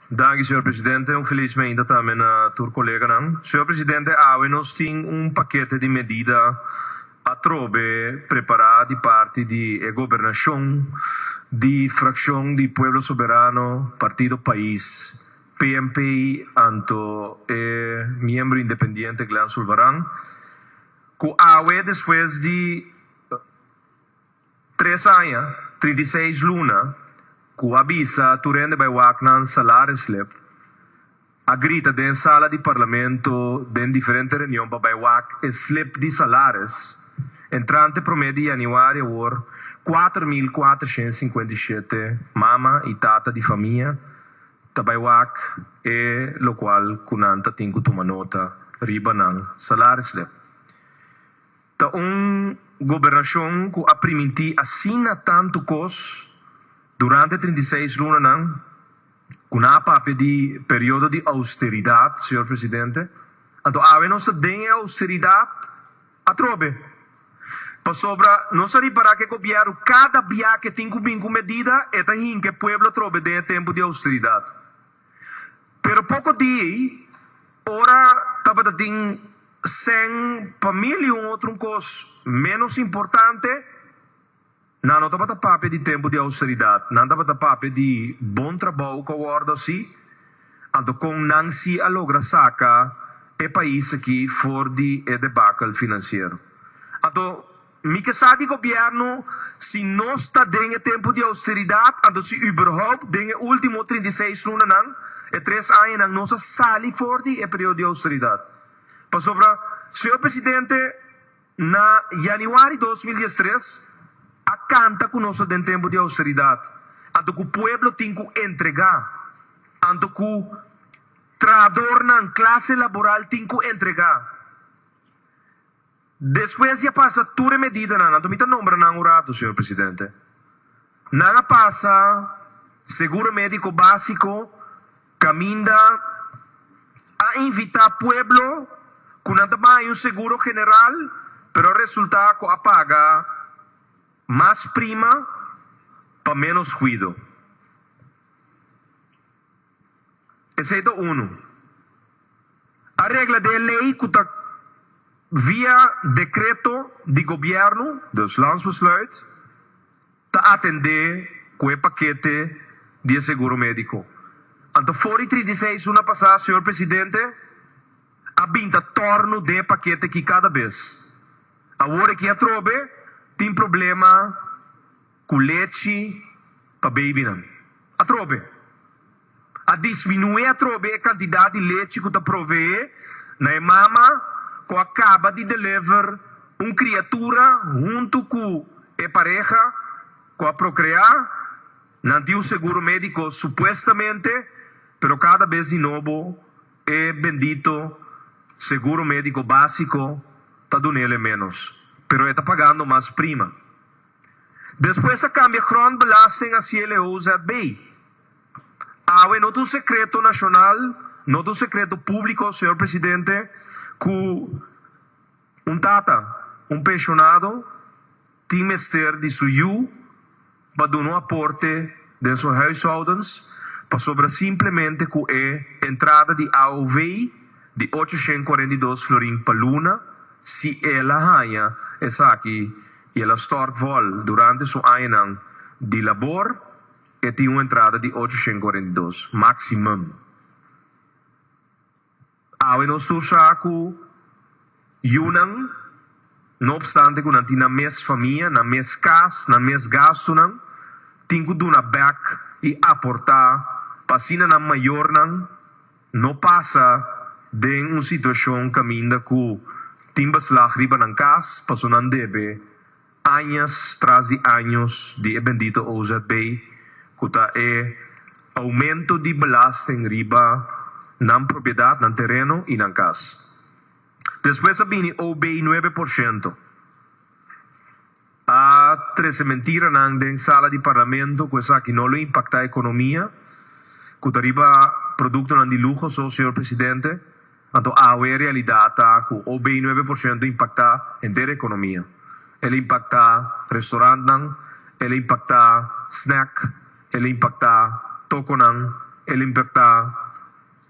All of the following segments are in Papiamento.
Danki, señor presidente. Un felis mainta tambe na tur koleganan. Señor presidente, awe nos tin un pakete di medida atrobe prepará di parti di e gobernashon di frakshon di Pueblo Soberano, Partido Pais, PNP, anto e miembro independiente Glenn Sulvaran, ku awe despues di Tres aña, 36 luna, ku a bisa tur hende bai wak nan salarisslip, a grita den sala di parlamento den diferente reunion pa bai wak e slip di salaris, entrante promé di yanüari awor 4457 mama i tata di famia ta bai wak e lokual ku nan ta tin ku tuma nota riba nan salarisslip. Ta un gobernashon ku a primintí asina tantu kos durante 36 lunanan ku nan a papia di periodo di ousteridat, señor presidente. Anto awe nos ta den e ousteridat atrobe. Pasobra nos a ripará ku e gobièrnu kada bia ke tin ku bin ku medida e ta hinka e pueblo atrobe den e tempu di ousteridat. Pero poko di ei, ora tabata tin sèn pa mil i un otro un kos ménos importante, nan no tabata papia di tempu di austeridat, nan tabata papia di bon trabou ku a wòrdu hasi, anto kon nan si a logra saka e pais aki for di e debakel finansiero. Anto Mi ke sa di gobièrnu si nos ta den e tempu di austeridat, anto si überhaupt den e último 36 lunanan, e tres añanan, nos a sali for di e periodo di austeridat. Pasobra, señor presidente, na yanüari 2013 a kanta ku nos ta den tempu di austeridat, anto ku pueblo tin ku entregá, anto ku trahadornan, klase laboral tin ku entregá. Despues di a pasa tur e medidanan, anto mi ta nombra nan un rato, señor presidente. Nan a pasa seguro médiko básiko kaminda a invitá pueblo ku nan ta baña un seguro general, pero a resultá ku a paga mas prima pa ménos kuido. Esei ta unu. A regla den e lei ku ta via dekreto di gobièrnu, dus landsbesluit, ta atendé ku e pakete di e seguro médiko. Anto for di 36 luna pasá, señor presidente, a bin ta tòrnu den e pakete aki kada bes. Awor aki atrobe tin problema ku lechi pa babynan. Atrobe. A disminuí atrobe e kantidat di lechi ku ta proveé na e mama ku a kaba di deliver un kriatura huntu ku e pareha ku a prokreá. Nan tin un seguro médiko supuestamente, pero kada bes di nobo e bendito seguro médiko básiko ta dun'el e ménos, pero e ta pagando mas prima. Despues a kambia grondbelasting a CLOZB. Awe no ta un sekreto nashonal, no ta un sekreto públiko, señor presidente, ku un tata, un penshonado, tin mester di su yu pa duna un aporte den su huishoudens pasobra simplemente ku e entrada di AOV di 842 florin pa luna, si el a haña esaki i el a stort vol durante su añanan di labor, e tin un entrada di 842 maximum. Awe nos tur sa ku yunan, no opstante ku nan tin nan mes famia, nan mes kas, nan mes gastunan, tin ku duna bèk i aportá pa asina nan mayornan no pasa den un situashon kaminda ku tin beslag riba nan kas paso nan debe añas tras di años di e bendito OZB ku ta e oumento di belasting riba nan propiedat, nan tereno i nan kas. Despues a bini OB 9%. A trese mentiranan den sala di parlamento ku esaki no lo impaktá ekonomia, ku ta riba produktonan di luho so, señor presidente. Anto awe e realidat ta ku OB 9% impaktá henter ekonomia. El a impaktá restorantnan, el a impaktá snack, el a impaktá tokonan, El a impaktá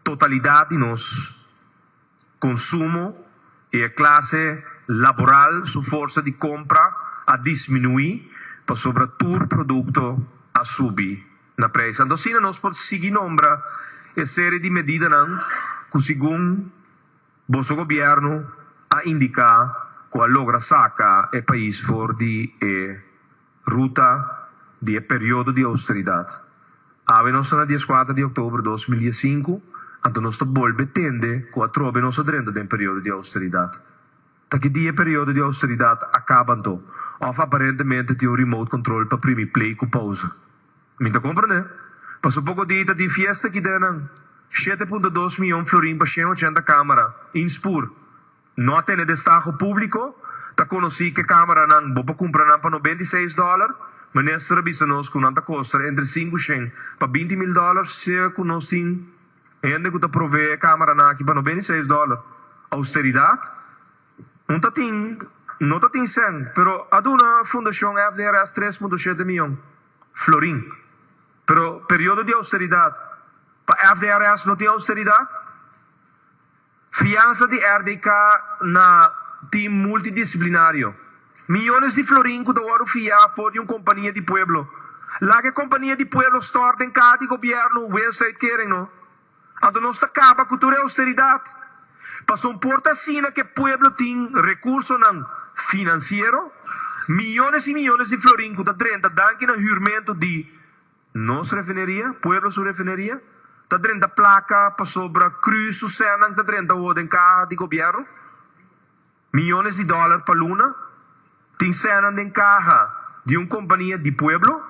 totalidat di nos konsumo i e klase laboral su forsa di kompra a disminuí pasobra tur produkto a subi na preis. Anto asina nos por sigui nombra e serie di medidanan ku segun boso gobièrnu a indiká ku a logra saka e pais for di e ruta di e periodo di austeridat. Awe nos ta na dieskuater di òktober 2015, anto nos ta bolbe tende ku atrobe nos a drenta den periodo di austeridat. Ta ki dia e periodo di austeridat a kaba anto? Òf aparentemente tin un remote control pa primi play ku pauze? Mi ta komprendé. Paso poko dia ta tin fiesta aki den nan. 7,2 mion florin pa 180 kamera, inspoor. No a tene destaho públiko. Ta konosí ku e kameranan bo por kumpra nan pa 96 dòler. Minister a bisa nos ku nan ta kosta entre 500 pa 20 mil dòler. Sea ku nos tin hende ku ta proveé e kameranan aki pa 96 dòler. Austeridat? No ta tin, no ta tin sèn, pero a duna Fundashon FDRS 3,7 mion florin. Pero periodo di austeridat, pa FDRS no tin austeridat? Fiansa di RDK na team multidisiplinario. Miyones di florin ku ta wòrdu fiá for di un kompania di pueblo. Laga e kompania di pueblo stòrt den kaha di gobièrnu winstuitkering no. Anto nos ta kaba ku tur e austeridat. Pasobra por ta asina ku e pueblo tin rekursonan finansiero, miyones i miyones di florin ku ta drenta danki na hürmentu di nos refineria, pueblo su refineria, ta drenta plaka pasobra cru su sènnan ta drenta awor den kaha di gobièrnu, miyones di dòler pa luna, tin sènnan den kaha di un kompania di pueblo,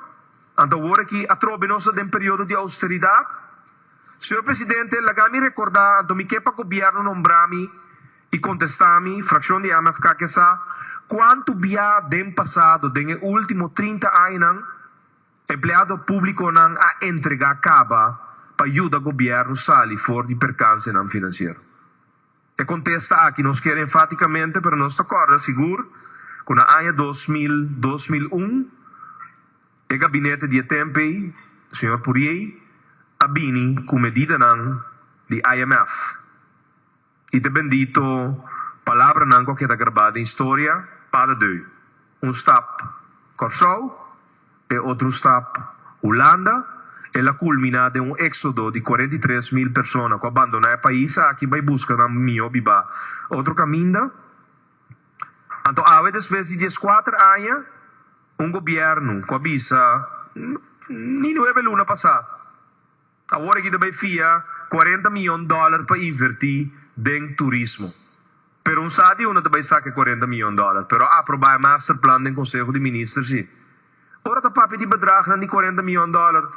anto awor aki atrobe nos ta den periodo di austeridat. Señor Presidente, laga mi rekordá, anto mi ke pa gobièrnu nombra mi i kontestá mi, frakshon di MFK ke sa, kuantu bia den pasado, den e último 30 añanan, empleado públikonan a entregá kaba pa yuda gobièrnu sali for di perkansenan finansiero. E kontesta aki nos kier enfátikamente, pero nos ta kòrda sigur ku na aña 2000, 2001, e gabinete di e tempu ei, señor Pourier, a bini ku medidanan di IMF. I ta bendito palabranan ku a keda grabá den historia, Paladeu, un stap Kòrsou, e otro stap Hulanda, el a kulminá den un éksodo di 43 mil persona ku a bandoná e pais aki bai buska nan mihó bibá otro kaminda. Anto awe despues di 14 aña, un gobièrnu ku a bisa ni 9 luna pasá, awor aki ta bai fia 40 mion dòler pa invertí den turismo. Pero un sa di unda ta bai saka 40 mion dòler, pero a aprobá e masterplan den Konseho di Minister sí. Ora ta papia di bedragnan di 40 mion dòler.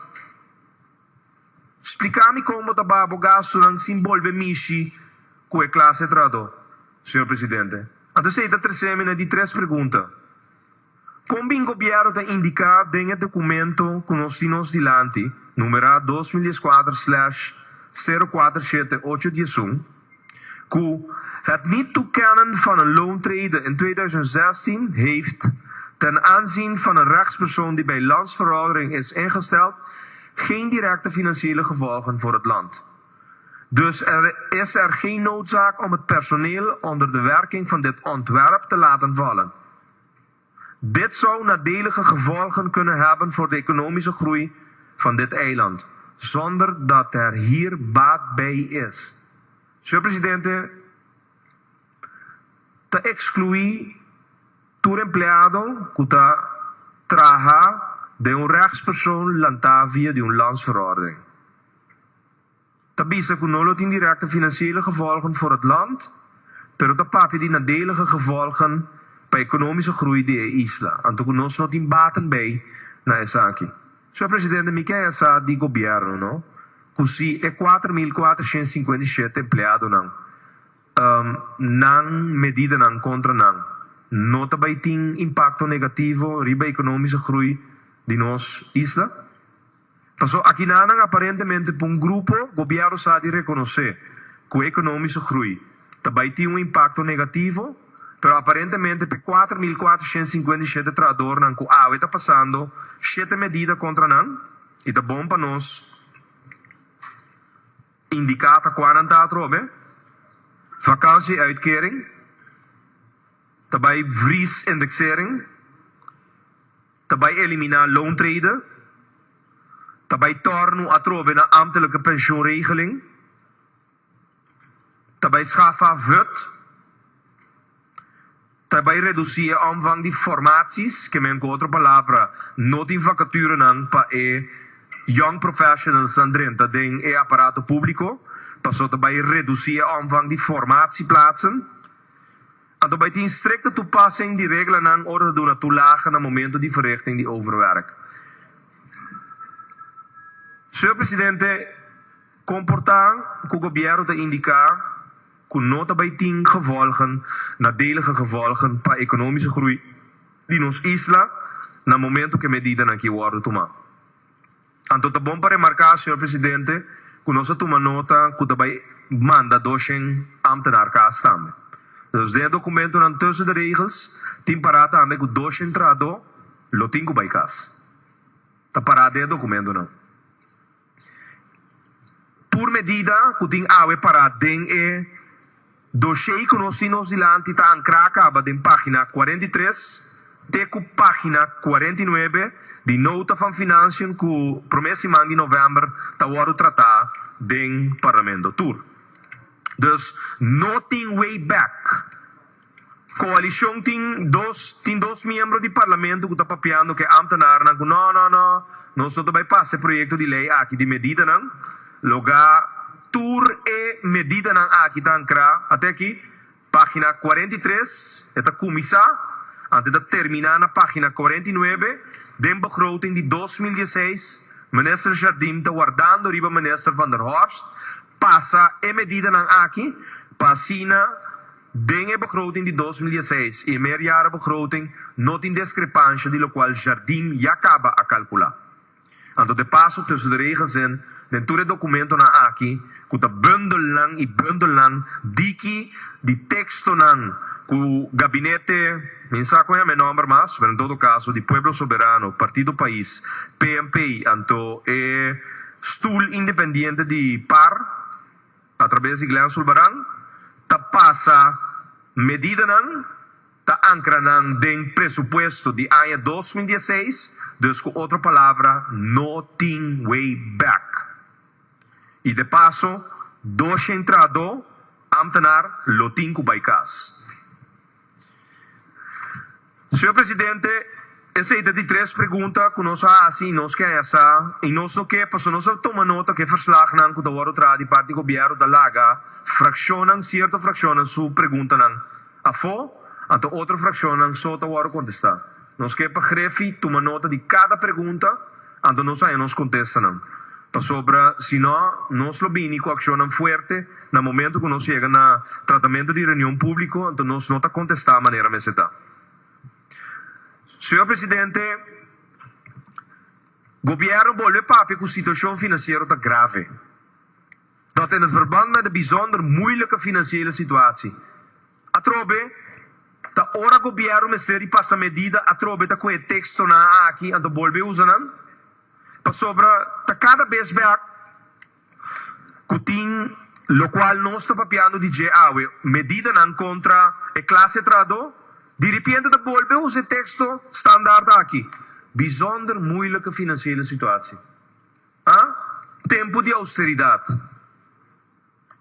Splika mi kon bo ta baha bo gastunan sin bolbe mishi ku e klase trahadó, señor Presidente. Anto esei ta trese mi na di tres pregunta. Kon bin gobièrnu ta indiká den e dokumento ku nos tin nos dilanti, numerá 2014/047811, ku het niet toekennen van een loontrede in 2016 heeft ten aanzien van een rechtspersoon die bij landsverordening is ingesteld geen directe financiële gevolgen voor het land. Dus er is er geen noodzaak om het personeel onder de werking van dit ontwerp te laten vallen. Dit zou nadelige gevolgen kunnen hebben voor de economische groei van dit eiland, zonder dat er hier baat bij is. Señor Presidente, ta ekskluí tur empleado ku ta traha den un rechtspersoon lantá via di un landsverordening. Ta bisa ku no lo tin directe financiële gevolgen voor het land, pero ta papia di nadelige gevolgen pa ekonomische groei di e isla. Anto ku nos no tin baten bij na esaki. Señor Presidente, mi ke sa di gobièrnu, no? Ku si e 4457 empleadonan nan medidanan kontra nan no ta bai tin impakto negativo riba ekonomische groei di nos isla? Paso aki nan aparentemente pa un grupo gobièrnu sa di rekonosé ku ekonomische groei ta bai tin un impakto negativo, pero aparentemente pa 4457 trahadónan ku awe ta pasando shete medida kontra nan i ta bon pa nos. indiká ta kua nan ta atrobe, vakantie-uitkering, ta bai vries indexering, ta bai eliminá loontrede, ta bai tòrnu atrobe na ambtelijke pensioenregeling, ta bai schafa vut, ta bai redusí e omvang di formaties, ke men ku otro palabra no tin vakaturenan pa e young professionalsnan drenta den e aparato públiko, paso ta bai redusí e omvang di formatieplaatsen. Anto bai tin strikte toepassing di reglanan ora ta duna toelage na momento di verrichting di overwerk. Señor Presidente, komportá ku gobièrnu ta indiká ku no ta bai tin gevolgen, nadelige gevolgen pa ekonomische groei di nos isla na momento ku e medidanan aki wòrdu tumá. Anto ta bon pa remarká, señor Presidente, ku nos a tuma nota ku ta bai manda doshen ámtenar kas tambe. Dus den e dokumentonan tussen de regels tin pará tambe ku doshen trahadó lo tin ku bai kas. Ta pará den e dokumentonan. Tur medida ku tin awe pará den e doshé ku nos tin nos dilanti ta ankrá kaba den página 43 te ku página 49 di Nota van Financiën ku promé siman di novèmber ta wòrdu tratá den Parlamento. Tur. Dus no tin way back. Koalishon tin dos tin dos miembro di parlamento ku ta papiando ku e ámtenarnan ku no no no nos no ta bai pasa e proyekto di lei aki di medidanan logá tur e medidanan aki ta ankrá ate aki página 43 e ta kuminsá ante ta terminá na página 49 den begroting di 2016 Minister Jardim ta wardando riba Minister Van der Horst pasa e medidanan aki pa asina Den e begroting di 2016 y e meerjarenbegroting no tin discrepancia di locual Jardim ya caba a calcula. Anto de paso tussen de regels in den tur e documentonan aki cu ta bundelnan y bundelnan diki di textonan cu gabinete, mi sa con yama e nomber mas, pero en todo caso di Pueblo Soberano, Partido Pais, PNP, anto e stoel independiente di par, Atrabes di Glenn Sulbaran ta pasa medidanan ta ankra nan den presupuesto di aña 2016, dus ku otro palabra no tin way back. I de paso doshen trahadó, ambtenaar, lo tin ku bai kas. Señor Presidente, esei ta di tres pregunta ku nos a hasi i nos ke haña sa i nos no ke pasobra nos a tuma nota ku e verslagnan ku ta wòrdu traha di parti gobièrnu ta laga frakshonnan, sierto frakshonnan su preguntanan afó, anto otro frakshonnan so ta wòrdu kontestá. Nos ke pa Grefi tuma nota di kada pregunta anto nos haña nos kontestanan. Pasobra si no, nos lo bini ku akshonnan fuerte na momento ku nos yega na tratamentu di reunion públiko, anto nos no ta kontestá manera mester ta. Señor Presidente, Gobièrnu bolbe papia ku situashon finansiero ta grave. Dat in het verband met de bijzonder moeilijke financiële situatie. Atrobe, ta ora gobièrnu mester di pasa medida atrobe ta ku e tekstonan aki anto bolbe usa nan. Pasobra ta kada bes bek ku tin lokual nos ta papiando di dje awe, medidanan kontra e klase trahadó, diripiente ta bolbe usa e teksto standaard aki, Bijzonder moeilijke financiële situatie. A Tempu di austeridat.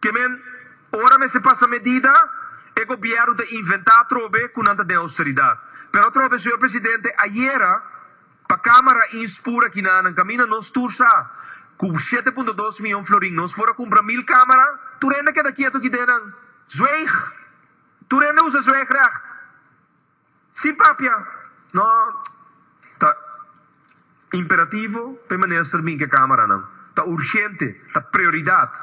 Ke men, ora mester pasa medida, e gobièrnu ta inventá atrobe ku nan ta den austeridat. Pero atrobe, señor presidente, ayera pa Kámara inspura kinanan kaminda nos tur sa ku 7.2 mion florin nos por a kumpra 1000 kámara, tur hende a keda kieto ki den nan. Zwijg! Tur hende usa zwijgrecht. Sin papia. No, ta imperativo pa e minister bin ku e kámaranan. Ta urgente, ta prioridat.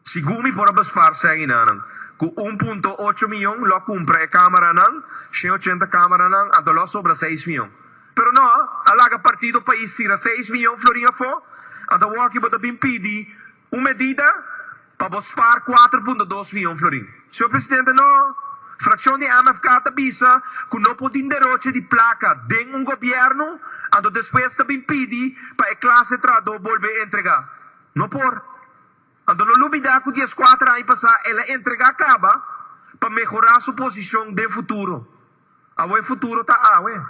Segun mi por a bespaar sèn inanan. Ku 1.8 mion lo a kumpra e kámaranan, 180 kámaranan, anto lo a sobra 6 mion. Pero no, a laga Partido Pais tira 6 mion florin afó, anto awor aki bo ta bin pidi un medida pa bo spaar 4.2 mion florin. Señor Presidente, no. Fraccion di MFK ta bisa cu no por tin deroche di placa den un gobierno, anto despues ta bin pidi pa e clase trahador bolbe entrega. No por. Anto no lubidá ku dieskuater aña pasá el a entregá kaba pa mehorá su posishon den futuro. Awe e futuro ta awe.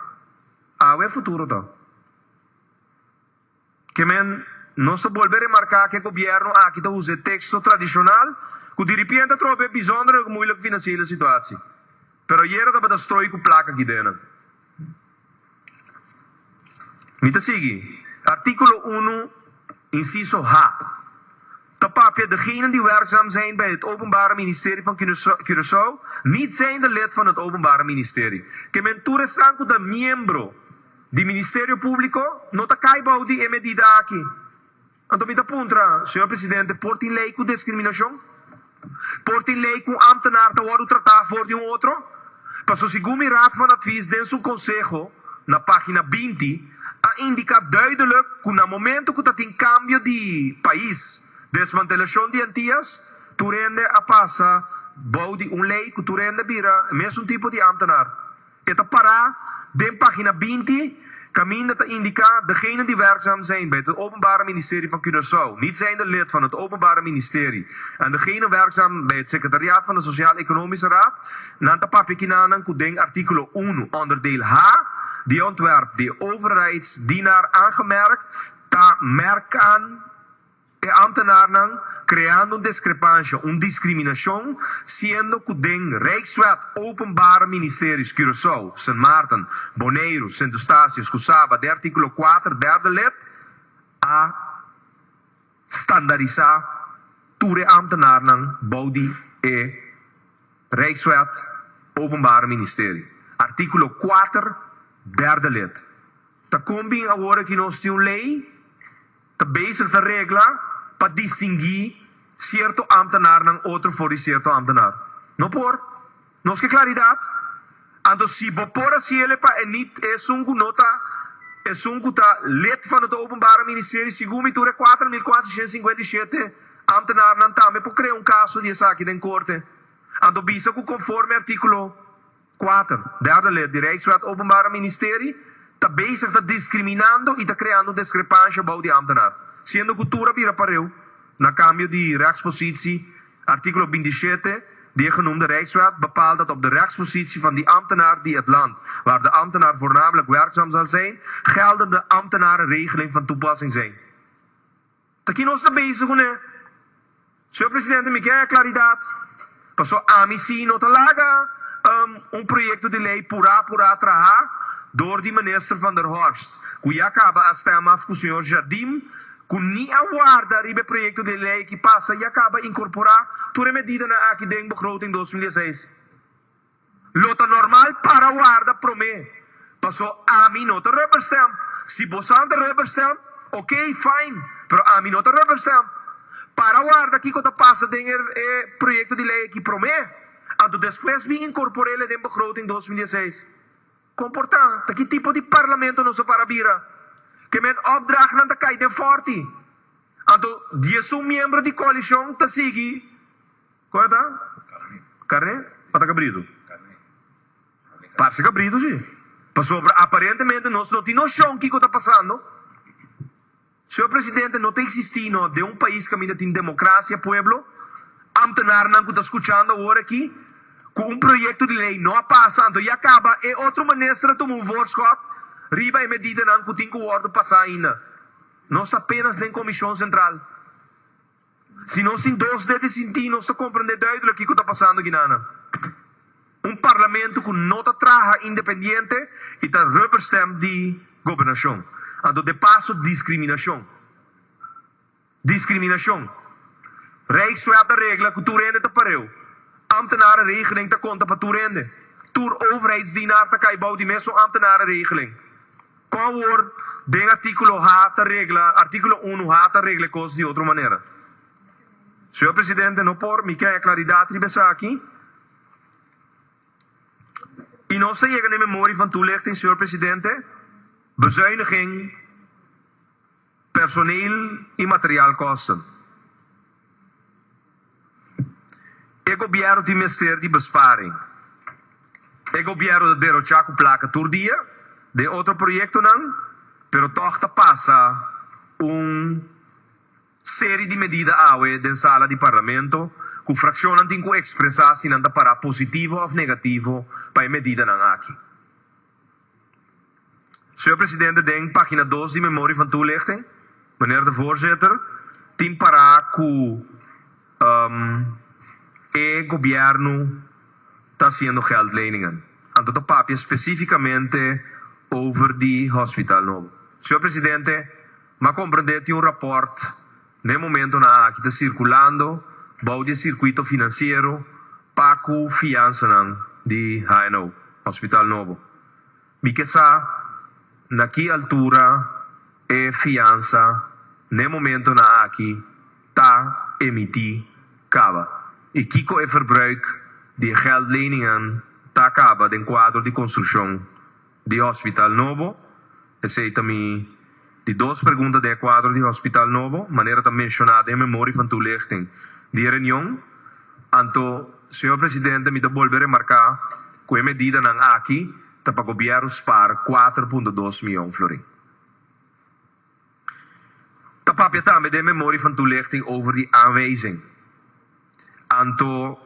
Awe e futuro ta. Ke men, nos ta bolbe remarká ku e gobièrnu aki ta usa e teksto tradishonal ku diripiente a trobe e bijzondere moeilijke financiële situatie. Pero ayera tabata stroi ku plaka aki den nan. Mi ta sigui. Artíkulo unu, insiso H, ta papia degenen die werkzaam zijn bij het Openbare Ministerie van Curaçao niet zijnde lid van het Openbare Ministerie. Ke men tur esnan ku ta miembro di Ministerio Públiko no ta kai bou di e medida aki. Anto mi ta puntra, señor presidente, por tin lei ku diskriminashon? Por tin lei ku un ámtenar ta wòrdu tratá for di un otro? Paso segun mi Raad van Advies den su konseho na página 20 a indiká duidelik ku na momento ku ta tin kambio di pais, desmantelashon di Antias, tur hende a pasa bou di un lei ku tur hende bira e mesun tipo di ámtenar. E ta pará den página 20, kaminda ta indiká degenen die werkzaam zijn bij het Openbare Ministerie van Curaçao, niet zijnde lid van het Openbare Ministerie en degenen werkzaam bij het Secretariaat van de Sociaal-Economische Raad, nan ta papia kinanan ku den artíkulo unu, onderdeel H, di e ontwerp di e overheidsdienaar aangemerkt ta merkan. E ambtenaarnan creando un discrepancia, un discriminacion, siendo cu den Rijkswet Openbare Ministeries Curaçao, Sint Maarten, Boneiru, Sint Eustatius cu Saba den articulo kuater derde lid a standarisa tur e ambtenaarnan bou di e Rijkswet Openbare Ministerie, articulo kuater derde lid. Ta con bin awor aki nos tin un ley? Ta bezig ta regla pa distinguí sierto ámtenarnan otro for di sierto ámtenar. No por. Nos ke klaridat. Anto si bo por hasiele pa e nit esun ku no ta esun ku ta lid van het Openbare Ministerie segun mi tur e 4457 ámtenarnan tambe por krea un kaso di esaki den korte. Anto bisa ku konforme artíkulo Kuater, derde lid di Rijkswet Openbare Ministerie ta bezig ta discriminando y ta creando un discrepancia bou di ambtenaar, siendo cu tur a bira pareu na cambio di rechtspositie. Articulo 27 di e genoemde Rijkswet bepaalt dat op de rechtspositie van die ambtenaar die het land waar de ambtenaar voornamelijk werkzaam zal zijn, geldende ambtenarenregeling van toepassing zijn. Ta ki nos ta bezig kuné? Señor Presidente, mi ke haña klaridat, pasobra ami si no ta laga un proyekto di lei purá purá trahá dor di Minister Van der Horst, ku ya kaba a stem af ku señor Jardim, ku ni a warda riba e proyekto di lei ki pasa ya kaba inkorporá tur e medidanan aki den begroting 2016. Lo ta normal para warda prome, paso ami no ta rubber stamp. Si bosan ta rubber stamp, ok, fine, pero ami no ta rubber stamp. Para warda kiko ta pasa den e proyecto di ley aki prome, anto despues bin incorporele den begroting 2016. Con por ta? Ta ki tipo di parlamento nos a para bira? Ke men opdrachtnan ta cay den forti, anto 11 miembro di coalicion ta sigui. Kon e ta? Karné o ta kabritu? Parse kabritu si. Pasobra aparentemente nos no tin noshon kiko ta pasando. Señor Presidente, no ta eksistí no den un pais kaminda tin demokrasia pueblo, ambtenarnan ku ta skuchando awor aki ku un proyekto di lei no a pasa anto ya kaba e otro minister a tuma un voorschot riba e medidanan ku tin ku wòrdu pasá ainda. Nos ta apenas den Komishon Sentral. Si nos tin dos dede sintí, nos ta komprendé duidelik kiko ta pasando kinanan. Un parlamento ku no ta traha independiente i ta rubberstamp di gobernashon. Anto de paso diskriminashon. Diskriminashon. Rijkswet ta regla ku tur hende ta pareu. Ambtenarenregeling ta konta pa tur hende. Tur overheidsdienaar ta kai bou di mesun ambtenarenregeling. Kon awor den artíkulo H ta regla, artíkulo unu H ta regla e kos di otro manera? Señor Presidente, no por, mi ke haña klaridat riba esaki. I nos ta yega na e memoria van toelichting, señor Presidente, bezuiniging personeel i materiaalkosten. E gobièrnu tin mester di besparing. E gobièrnu ta derochá ku plaka tur dia den otro proyektonan, pero tòg ta pasa un. Seri di medida awe den sala di Parlamento ku frakshonnan tin ku ekspresá si nan ta pará positivo òf negativo pa e medidanan aki. Señor Presidente, den página dos di Memorie van Toelichting, meneer de voorzitter, tin pará ku e gobièrnu ta hasiendo geldleningen. Anto ta papia spesífikamente over di hospital nobo. Señor Presidente, M'a komprendé tin un rapòrt n'e momentonan aki ta sirkulando bou di e sirkuito finansiero pa ku fiansanan di HNO, Hospital Nobo. Mi ke sa na ki altura e fiansa n'e momentonan aki ta emití kaba i kiko e verbruik di e geldleningen ta kaba den kuadro di konstrukshon di Hospital Nobo. Esei ta mi di dos pregunta den e kuadro di Hospital Nobo, manera ta menshoná den e memorie van toelichting di e reunion. Anto, señor Presidente, mi ta bolbe remarká ku e medidanan aki ta pa gobièrnu spar 4.2 mion florin. Ta papia tambe den e memorie van toelichting over di aanwijzing. Anto,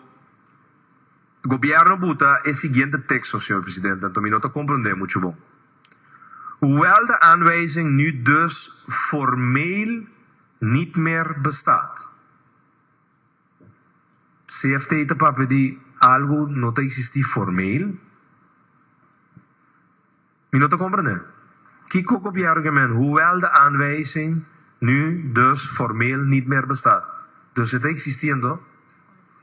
Gobierno buta e siguiente teksto, señor Presidente, anto mi no ta comprende mucho bon. Hoewel de aanwijzing nu dus formeel niet meer bestaat. CFT ta papia di algo no ta existi formeel? Mi no ta comprende. Kico gobierno ke men hoewel de aanwijzing nu dus formeel niet meer bestaat? Dus e ta existi anto?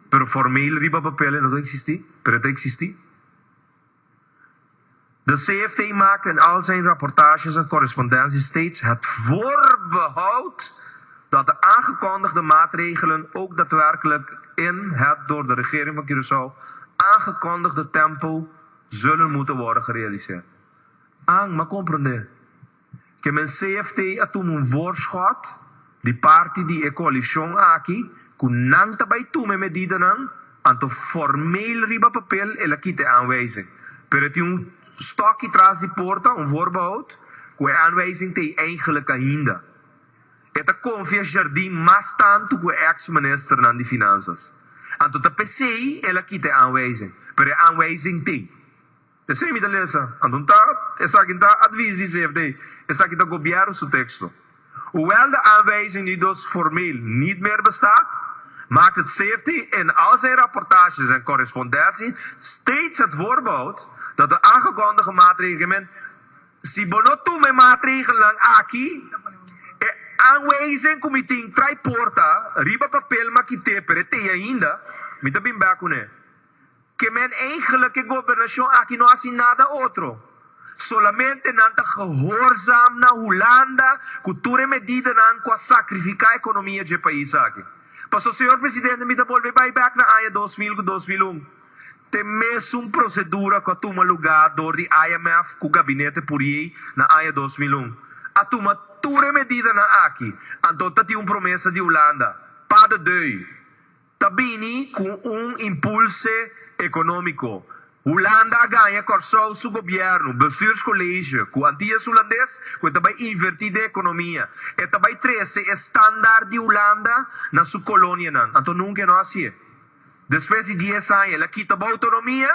Pero formeel riba papel e no ta existi, pero e ta existi. De CFT maakt in al zijn rapportages en correspondenties steeds het voorbehoud dat de aangekondigde maatregelen ook daadwerkelijk in het door de regering van Curaçao aangekondigde tempo zullen moeten worden gerealiseerd. Ang, m'a komprondé. Ke men CFT a tuma un voorschot di parti di e koalishon aki ku nan ta bai tuma e medidanan, anto formeel riba papel el a kita e aanwijzing. Pero e tin un stòki tras di porta, un voorbehoud, ku e aanwijzing t'ei eigenlijk ainda. E ta konfia Jardim mas tantu ku e eks ministernan di Finansas. Anto ta p'esei el a kita e aanwijzing. Pero e aanwijzing t'ei. Esei mi ta lesa. Anto ta esaki ta advis di CFT. Esaki ta gobièrnu su teksto. Hoewel de aanwijzing nu dus formeel niet meer bestaat, maakt het CFT in al zijn rapportages en correspondentie steeds het voorbehoud dat de aangekondigde maatregelen Si bo no tuma e maatregelnan aki, e aanwijzing ku mi tin trai porta riba papel ma kité pero e tei ainda, mi ta bin bek kuné. Ke men eigenlijk e gobernashon aki no hasi nada otro. Solamente nan ta gehoorzaam na Hulanda ku tur e medidanan ku a sakrifiká ekonomia dje pais aki. Paso señor presidente mi ta bolbe bai bek na aña 2000 ku 2001. Te mesun prosedura ku a tuma lugá dor di IMF ku Gabinete Pourier na aña 2001. A tuma tur e medidanan aki, anto ta tin un promesa di Hulanda, pas de deux, ta bini ku un impulse ekonómiko. Hulanda a gaña Kòrsou su gobièrnu, Bestuurscollege, ku Antillas Hulandes, ku e ta bai invertí den ekonomia. E ta bai trese e standaard di Hulanda na su kolonianan, anto nunka e no hasié. Despues di dies aña el a kita bo autonomia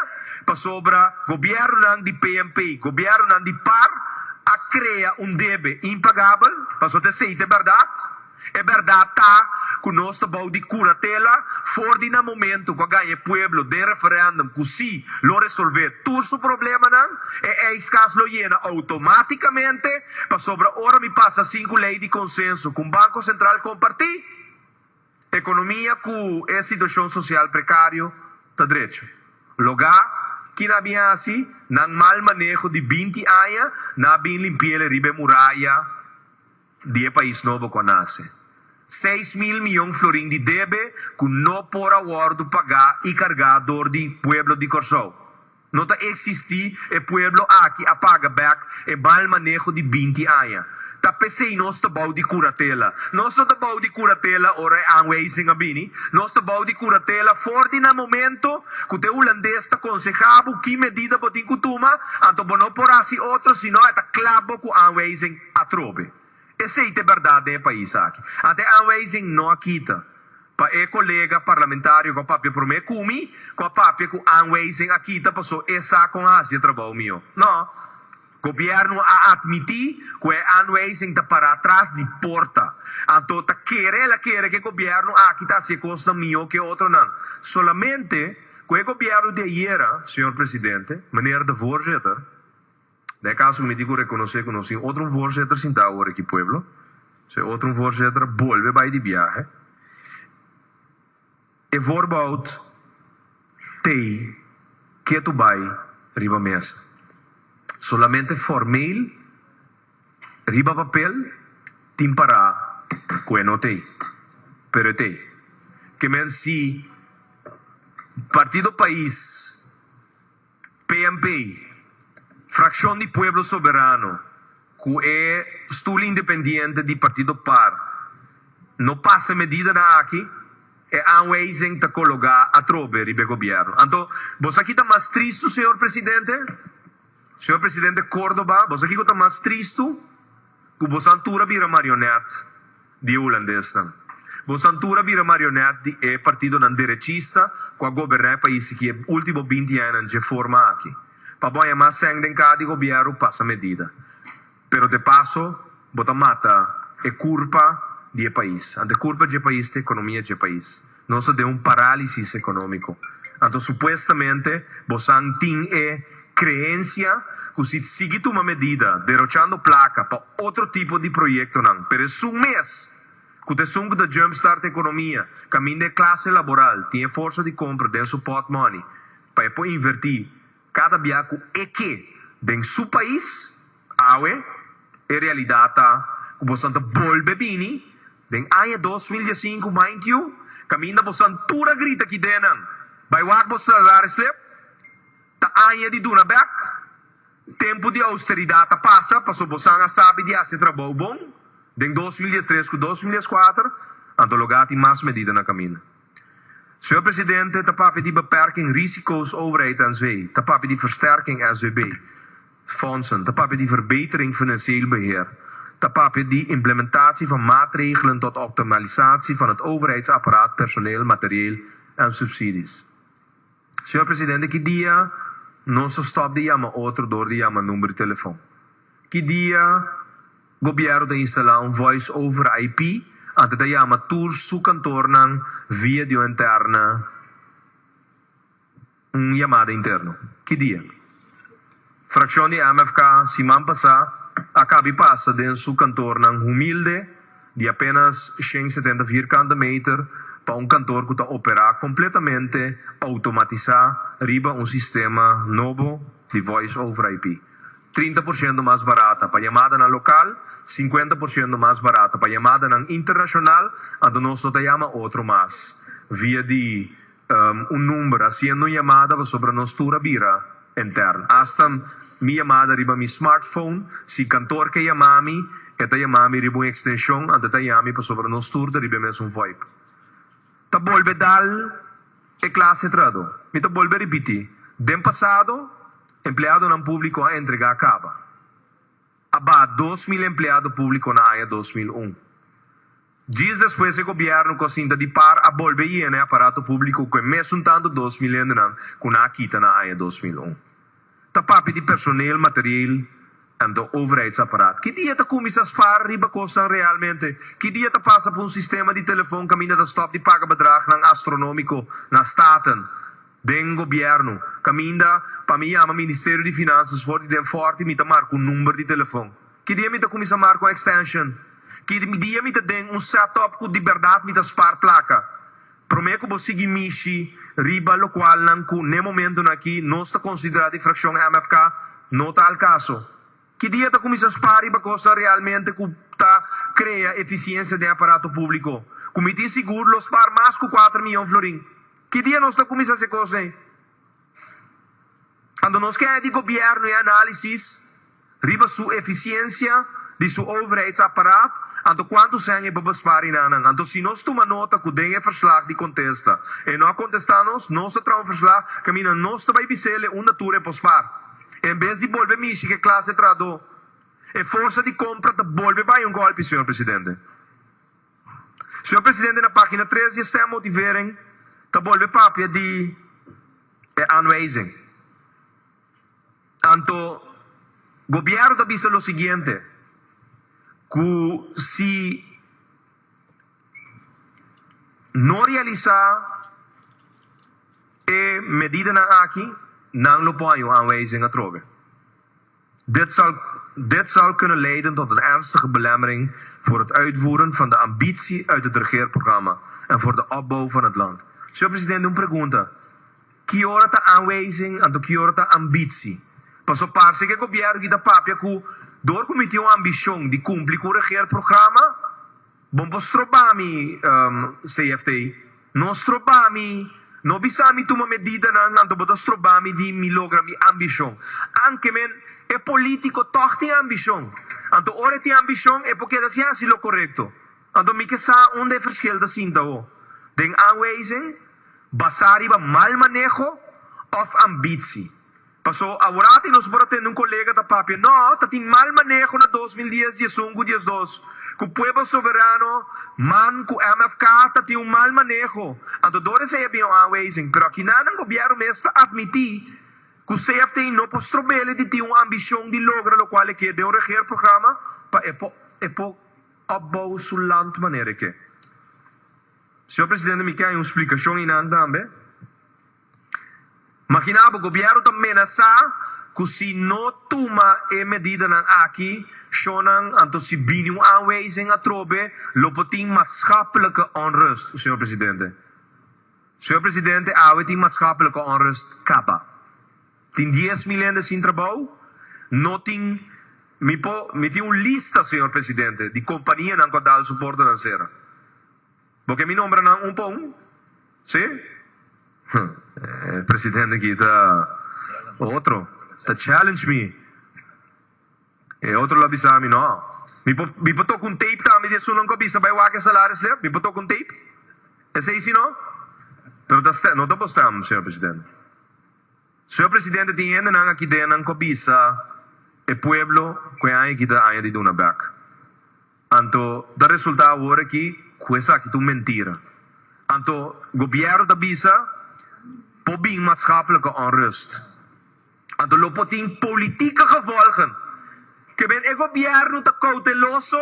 pasobra gobiernonan di PNP, gobiernonan di par a crea un debe impagabel, pasobra ta esey ta e berdad. E berdad ta cu nos ta bou di curatela for di na momento cu a gaña e pueblo den referendum cu si lo resolve tur su problemanan, e ijskas lo yena automaticamente pasobra ora mi pasa sinku ley di consenso cu un Banco Central comparti, Ekonomia ku e situashon sosial prekario ta drecha. Logá ki nan a bin hasi nan mal maneho di 20 aña, nan a bin limpi'el riba e muraya di e pais nobo ku a nase. 6000 miyon florin di debe ku no por a wòrdu pagá i kargá dor di pueblo di Kòrsou. No ta existi e pueblo aki a paga bek e mal maneho di 20 aña. Ta pesey nos ta bou di curatela. Nos no ta bou di curatela ora e aanwijzing a bini. Nos ta bou di curatela for di na momento cu ta e Hulandes ta conseha bo ki medida bo tin cu tuma, anto bo no por haci otro sino e ta klap bo cu aanwijzing atrobe. Esei ta e bèrdat den e pais aki. Ante aanwijzing no a kita pa e kolega parlamentario ku a papia promé ku mi, ku a papia ku aanwijzing a kita paso e sa kon hasi e trabou mihó. No. Gobièrnu a atmití ku e aanwijzing ta pará tras di porta. Anto ta kere el a kere ku e gobièrnu aki ta hasi e kosnan mihó ku e otronan. Solamente ku e gobièrnu di ayera, señor presidente, meneer de voorzitter, Den e kaso ku mi tin ku rekonosé ku nos tin otro un voorzitter sintá awor aki pueblo, so e otro un voorzitter a bolbe bai di biahe. E voorbehoud t'ei ketu bai riba mesa. Solamente formeel riba papel tin pará ku e no t'ei, pero e t'ei. Ke men si Partido Pais. PNP, Frakshon di Pueblo Soberano, ku e stul independiente di Partido par no pasa e medidanan aki, e aanwijzing ta kologá atrobe riba e gobièrnu. Anto, bo sa ki ta mas tristu, señor presidente? Señor presidente Cordoba, bo sa kiko ta mas tristu? Ku bosan tur a bira marionèt di e hulandesnan. Bosan tur a bira marionèt di e partidonan derechista ku a goberná e pais aki e último binti añanan dje forma aki. Pa bo haña mas sèn den kaha di gobièrnu pasa medida. Pero de paso bo ta mata e kurpa di e pais. Anto e kurpa dje pais ta ekonomia dje pais. Nos ta den un parálisis ekonómiko. Anto supuestamente bosan tin e kreensia ku si sigui tuma medida derochando plaka pa otro tipo di proyektonan, pero esun mes ku ta esun ku ta jumpstart ekonomia, kaminda e klase laboral tin e forsa di kompra den su pòtmòni pa e por invertí kada bia ku e ke den su pais, awe e realidat ta ku bosan ta bolbe bini Den aña 2015, mind you, kaminda bosan tur a grita ki denan, Bai wak bo salarislip, ta aña di duna bek, tempu di austeridat a pasa paso bosan a sabi di hasi trabou bon den 2013 ku 2014, anto lo ga tin mas medida na kaminda. Señor Presidente, ta papia di beperking risico's overheid NV, ta papia di versterking SVB. Fondsen, ta papia di verbetering financieel beheer, ta papia di implementatie van maatregelen tot optimalisatie van het overheidsapparaat, personeel, materieel en subsidies. Señor Presidente, ki dia nos a stop di yama otro door di yama number di telefon? Ki dia Gobierno ta instala un voice over IP anto ta yama tur su kantoornan via di un interne Un yamada interno. Ki dia? Frakshon di MFK siman pasá a kabi pasa den su kantornan humilde di apenas 170 vierkante meter pa un kantor ku ta operá kompletamente outomatisá riba un sistema nobo di Voice over IP. 30% mas barata pa yamadanan lokal, 50% mas barata pa yamadanan internashonal, anto nos no ta yama otro mas via di Un number haciendo un yamada pasobra nos tur a bira intern. Hasta mi yamada riba mi smartphone, si kantoor ke yama mi, e ta yama mi riba un extension, anto e ta yami pasobra nos tur ta riba e mesun VoIP. Ta bolbe dal e clase trado. Mi ta bolbe ripiti, den pasado empleadonan publico a entrega caba. A baha 2000 empleado publico na aña 2001. Djis despues e gobièrnu ku a sinta di par a bolbe yena e aparato públiko ku e mesun tantu 2000 hendenan ku nan a kita na aña 2001. Ta papia di personeel, materieel en de overheidsapparaat. Ki dia ta kuminsá spar riba kosnan realmente? Ki dia ta pasa pa un sistema di telefon kaminda ta stòp di paga bedragnan astronómiko na Staten, den gobièrnu, kaminda pa mi yama Ministerio di Finansas for di den Fòrti mi ta marka un number di telefon? Ki dia mi ta kuminsá marka un extension? Ki dia mi ta den un setup ku di bèrdat mi ta spar plaka? Promé ku bo sigui mishi riba lokualnan ku n'e momentunan aki nos ta konsiderá di frakshon MFK no ta al kaso. Ki dia ta kuminsá spar riba kosnan realmente ku ta krea efisiensia den aparato públiko? Ku mi tin sigur lo spar mas ku kuater miyon florin. Ki dia nos ta kuminsá hasi e kosnan ei? Anto nos ke haña di gobièrnu e análisis riba su efisiensia di su overheidsapparaat, anto kuantu sèn e por bespaar inanan. Anto si nos tuma nota ku den e verslag di kontesta e no a kontestá nos, nos ta traha un verslag kaminda nos ta bai bis'el e unda tur e por spaar. En bes di bolbe mishi ku e klase trahadó. E forsa di kompra ta bolbe bai un gòlpi, señor presidente. Señor presidente, na página tres di e stemmotivering ta bolbe papia di e aanwijzing. Anto gobièrnu ta bisa lo siguiente, ku si no realisá e medidanan aki, nan lo por haña un aanwijzing atrobe. Dit zal dit zal kunnen leiden tot een ernstige belemmering voor het uitvoeren van de ambitie uit het regeerprogramma en voor de opbouw van het land. Señor Presidente, un pregunta, Ki ora ta aanwijzing anto ki ora ta ambitie? Paso parse ku e gobièrnu aki ta papia ku dor ku mi tin un ambishon di kumpli ku un regeerprogramma, Bo por stroba mi, CFT. No stroba mi. No bisa mi tuma medidanan, anto bo ta stroba mi di mi logra mi ambishon. Anke men, e politico tog tin ambishon. Anto ora e tin ambishon, e por keda sin hasi lo korekto. Anto mi ke sa unda e verschil ta sinta ho. Den aanwijzing, basá riba mal maneho òf ambitsie. Paso aworati nos por a tende un colega ta papia, no, ta tin mal maneho na 2010, 11 cu 12, cu Pueblo Soberano, man cu MFK ta tin un mal maneho. Anto door esey a bin un aanwijzing. Pero akinan nan gobierno mes ta admiti cu CFT no por strobele di tin un ambicion di logra locual e ke den un regeerprogramma pa e por e por opbouw su land manera e ke. Señor Presidente mi ke hay un splicacion eynan tambe. Maginá bo, gobièrnu ta menasá ku si no tuma e medidanan aki, shonnan, anto si bini un aanwijzing atrobe, lo por tin maatschappelijke onrust, señor presidente. Señor presidente, awe tin maatschappelijke onrust kaba. Tin 10,000 hende sin trabou, no tin, mi por, mi tin un lista, señor presidente, di kompanianan ku a dal su portanan sera. Bo ke mi nombra nan un pa un? Sí? E presidente aki ta otro, ta challenge mi. E otro lo a bisa mi, no. Mi por, mi por toka un tape tambe di esunnan ku a bisa bai wak e salarisslip? Mi por toka un tape? Esei si no? Pero ta no ta bo stem, señor presidente. Señor presidente, tin hendenan aki den nan ku a bisa e pueblo ku e aña aki ta aña di duna bek. Anto ta resulta awor aki cu esaki ta un mentira. Anto gobierno ta bisa por bin maatschappelijke onrust. Anto lo por tin politieke gevolgen. Ke ben e gobierno ta cauteloso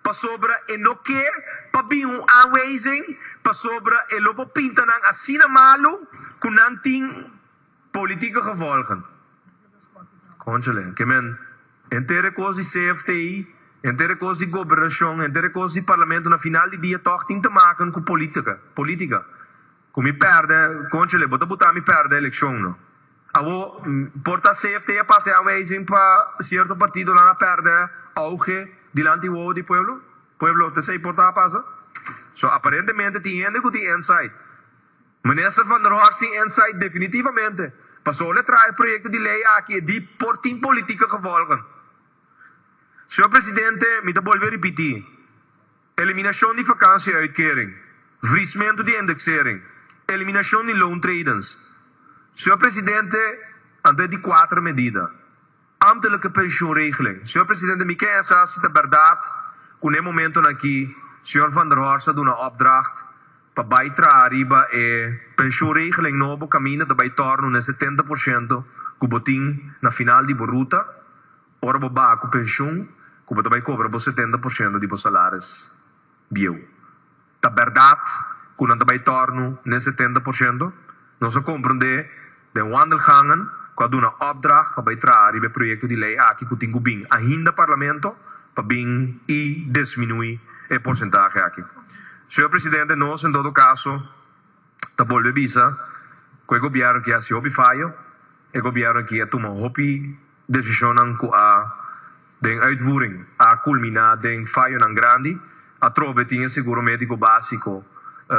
pasobra e no ke pa bin un aanwijzing pasobra e lo por pinta nan asina malo cu nan tin politieke gevolgen. Conchale, ke men henter e kos di CFT, henter e kos di gobernashon, henter e kos di parlamento na final di dia tòg tin te maken ku politika, politika. Ku mi pèrdè, conchale, bo ta buta mi pèrdè elekshon no. Awo, por ta CFT a pasa e aanwijzing pa sierto partidonan a pèrdè auge dilanti wowo di pueblo? Pueblo, ta esei por ta a pasa? So, aparentemente tin hende ku tin insight. Minister Van der Horst tin insight definitivamente. Pasobra e traha e proyecto di ley aki e di por tin politieke gevolgen. Señor Presidente, mi ta bolbe ripiti, eliminacion di vakantie-uitkering, vriesmento di indexering, eliminacion di loontredens. Señor Presidente, anto e di cuater medida. Ambtelijke pensioenregeling. Señor Presidente, mi ke sa si ta berdad cu na e momentonan aki señor Van der Horst a duna opdracht pa bai traha riba e pensioenregeling nobo caminda ta bai torno na e 70% cu bo tin na final di bo ruta ora bo baha cu pensioen cu bo ta bai cobra bo 70% di bo salaris bieu. Ta berdad cu nan ta bay torno n'e 70%? Nos a comprende den wandelgangen cu a duna opdracht pa bay traha riba e proyecto di ley aki cu tin cu bin ainda Parlamento pa bin y disminui e porcentahe aki. Señor Presidente, nos en todo caso ta bolbe bisa cu e gobierno aki a haci hopi fayo, e gobierno aki a tuma hopi Desishonnan ku a den uitvoering a kulminá den fayonan grandi. Atrobe tin e seguro médiko básiko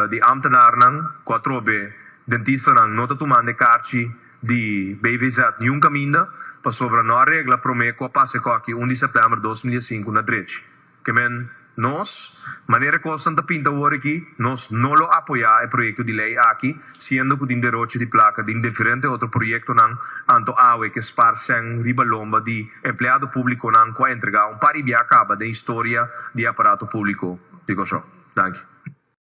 di ámtenarnan ku atrobe dentistanan no ta tumando e karchi di BVZ niun kaminda pasobra no a regla promé ku a pasa e kòki 1 di sèptèmber 2015 na drechi. Ke men. Nos, manera kosnan ta pinta awor aki, nos no lo apoyá e proyekto di lei aki, siendo ku tin deroche di plaka den diferente otro proyektonan, anto awe ke spar sèn riba lomba di empleado públikonan ku a entregá un par di bia kaba den historia di e aparato públiko di Kòrsou. Danki.